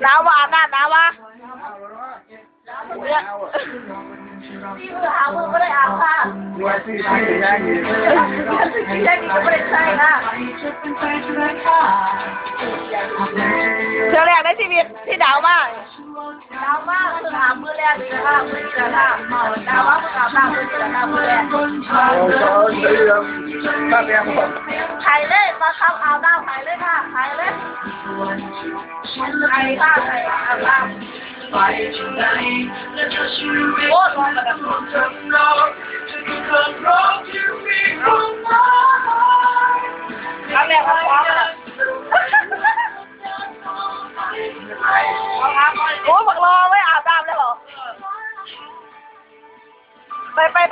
ໜາວບໍ່? ອາບນ້ຳໜາວບໍ່? ສີ່ມື້ຫ້າມື້ບໍ່ໄດ້ອາບນ້ຳ. ເທື່ອແລກໃນຊີວິດທີ່ໜາວມາກ. ໜາວມາກ ຄືຫາມື້ແລກນີ້ນະ ມື້ນີ້ນະ ໜາວມາກ ເພິ່ງອາບນ້ຳມື້ນີ້ນະ ມື້ແລກ. ໄຫ້ເລີຍ ບັງຄັບອາບນ້ຳ ໄຫ້ເລີຍ ໄຫ້ເລີຍ ໄຫ້ ໄຫ້ອາບນ້ຳ. ໂອ້ຍ ຮ້ອນປານນັ້ນ. ໂອ້ຍ ບັກຫຼໍ່ເວີຍ ອາບນ້ຳແລ້ວເຫາະ. ໄປ ໄປ